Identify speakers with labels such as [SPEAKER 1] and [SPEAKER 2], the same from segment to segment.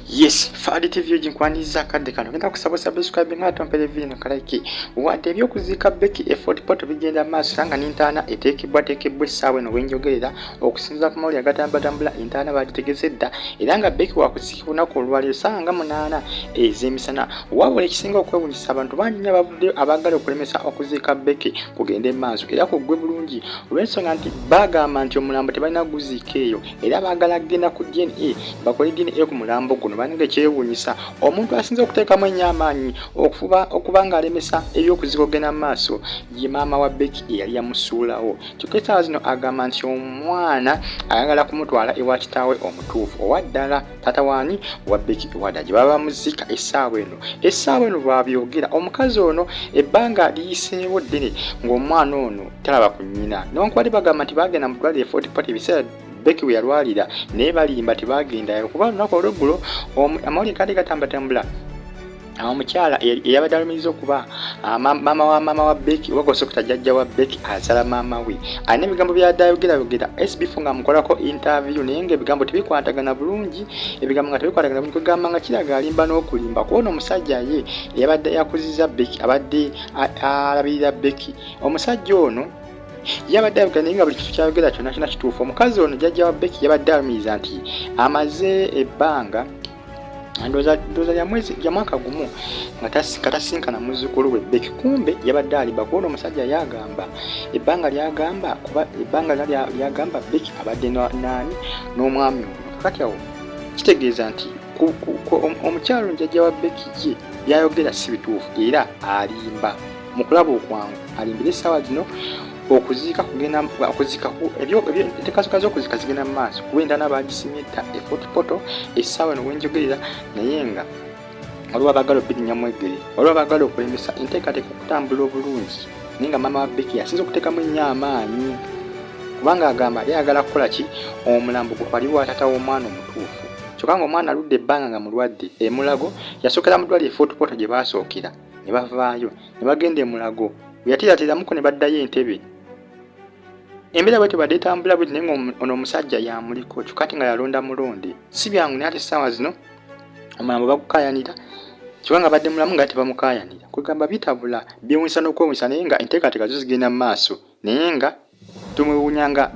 [SPEAKER 1] Yes, Fadi TV oginkwaniriza akadde kano. Ngenda kusaba subscribe nga tompere video ka like. Wadde ebyokuziika Becky e Fort Portal bigenda maaso era nga n'entaana eteekebwateekebwa essaawa eno wenjogerera okusinziira ku mawulire agatambatambula entaana baagitegese dda era nga Becky wakuziikibwa olunaku olwaleero ssaawa nga 8 ez'emisana. Wabula ekisinga okwewuunyisa abantu bangi nnyo abavuddeyo abaagala okulemesa okuziika Becky kugende maaso era kuggwe bulungi olw'ensonga nti bagamba nti omulambo tebalina kuguziika eyo era baagala kugenda ku DNA bakole DNA ku mulambo guno. Banange kyewuunyisa omuntu asinze okuteekamu ennyo amaanyi okufuba okuba ng'alemesa eby'okuzika okugenda mu maaso ye maama wa Becky eyali yamusuulawo. Kyokka essaawa zino agamba nti omwana ayagala kumutwala ewa kitaawe omutuufu owa ddala taata waani wa Becky owa ddala gye baba bamuziika essaawa eno. Essaawa eno bw'abyogera omukazi ono ebbanga liyiseewo ddene ng'omwana ono talaba ku nnyina newankubadde bagamba nti baagenda mu ddwaliro e Fort Portal ebiseera Becky we yalwalira naye balimba tebagendayo kuba olunaku olweggulo amawulire gaali gatambatambula omukyala eyabadde alumiriza okuba maama wa maama wa Becky oba gwosokota jjajja wa Becky azaala maama we alina ebigambo byadde ayogerayogera SB4 ng'amukolako interview naye ng'ebigambo tebikwatagana bulungi ebigambo nga tebikwatagana bulungi kwegamba nga kiraga alimba n'okulimba kuba ono omusajja ye eyabadde yakuziza Becky abadde alabirira Becky omusajja ono yabadde ayogera naye nga buli kintu kyayogera kyonna kyonna kituufu. Omukazi ono jjajja wa Becky yabadde alumiriza nti amaze ebbanga ndowooza lya mwezi lya mwaka gumu nga tasinkana muzzukulu we Becky, kumbe yabadde alimba kuba ono omusajja yagamba ebbanga lyagamba kuba ebbanga lyagamba Becky abadde naani n'omwami ono. Kakati awo kitegeeza nti omukyalo jjajja wa Becky ye byayogera si bituufu era alimba mu kulaba okwangu alimbira essaawa zino okuziika kugenda okuziika enteekateeka z'okuziika zigenda mu maaso kuba entaana baagisimye dda e Fort Portal essaawa eno wenjogerera naye nga waliwo abaagala obbirinnya mwegere waliwo abaagala okulemesa enteekateeka okutambula obulungi naye nga maama wa Becky yasinze okuteekamu ennyo amaanyi kubanga agamba yayagala kukola ki omulambo gutwalibwa taata w'omwana omutuufu kyokka ng'omwana aludde ebbanga nga mulwadde e Mulago yasookera mu ddwaliro e Fort Portal gye baasookera ne bavaayo ne bagenda e Mulago bwe yatiratiramuko ne baddayo Entebbe. Embeera bwetyo badde etambula bweti naye nga ono omusajja yamuliko kyokka ate nga yalonda mulonde si byangu naye ate essaawa zino omulambo bagukaayanira kyokka nga badde mulamu nga tebamukaayanira kwegamba bitabula byewunyisa n'okwewunyisa naye nga enteekateeka zo zigenda mu maaso naye nga tumwewuunya nga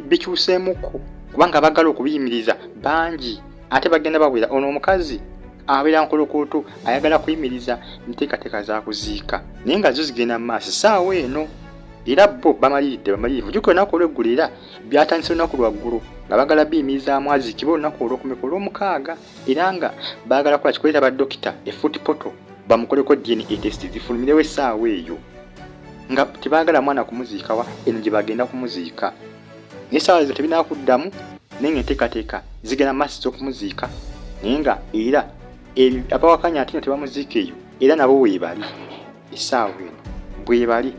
[SPEAKER 1] bikyuseemukko kubanga abagala okubiyimiriza bangi ate bagenda bawera. Ono omukazi abeera nkolokoto ayagala kuyimiriza nteekateeka za kuziika naye nga zo zigenda mu maaso essaawa eno era bo bamaliridde bamalirivu. Jjukira olunaku olw'eggulo era byatandise olunaku lwaggulo nga bagala biyimirizaamu aziikibwe olunaku olwokumeka olwomukaaga era nga baagala kukola kikuleeta ba dokita e Fort Portal bamukoleko DNA test zifulumirewo essaawa eyo nga tebaagala mwana kumuziikawa eno gye bagenda kumuziika naye essaawa ezo tebinakuddamu naye nga enteekateeka zigenda maaso z'okumuziika naye nga era abawakanya ate no tebamuziika eyo era nabo weebali essaawa eno bwebali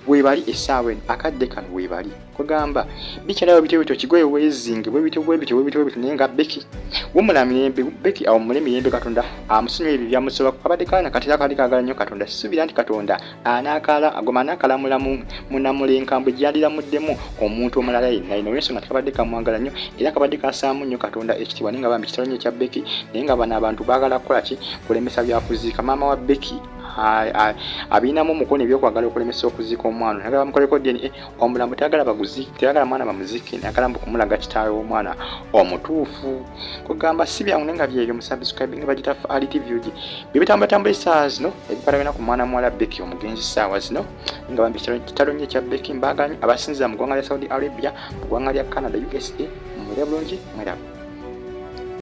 [SPEAKER 1] webali essaawa eno akadde kano webali kugamba bikyalawo bityo bityo kigoye wezinge bwebityo bwebityo bwebityo bwebityo naye nga Becky wumula mirembe Becky awummule mirembe Katonda amusonyiwe ebyo byamusoba kabadde kaana katera kali kaagala nnyo Katonda sisuubira nti Katonda anaakala agoma anaakalamula munamula enkambwe gyandiramuddemu omuntu omulala yenna yina olw'ensonga tekabadde kamwagala nnyo era kabadde kasaamu nnyo Katonda ekitiibwa naye nga bambi kitalo nnyo ekya Becky naye nga bano abantu baagala kukola ki kulemesa byakuziika maama wa Becky abirinamu omukono ebyokwagala okulemesa okuziika omwana nagala bamukoleko DNA omulambo teyagala baguziike teyagala mwana bamuziike nagala mbu kumulaga kitaawe w'omwana omutuufu kugamba si byangu naye nga byebyo musubscribing bagita Ali TV UG byebitambulatambula essaawa zino ebikwatagana ku mwana muwala Becky omugenzi ssaawa zino nga bambi kitalo nnyo ekya Becky mbaganyi abasinzira mu ggwanga lya Saudi Arabia mu ggwanga lya Canada USA mwera bulungi mweraba.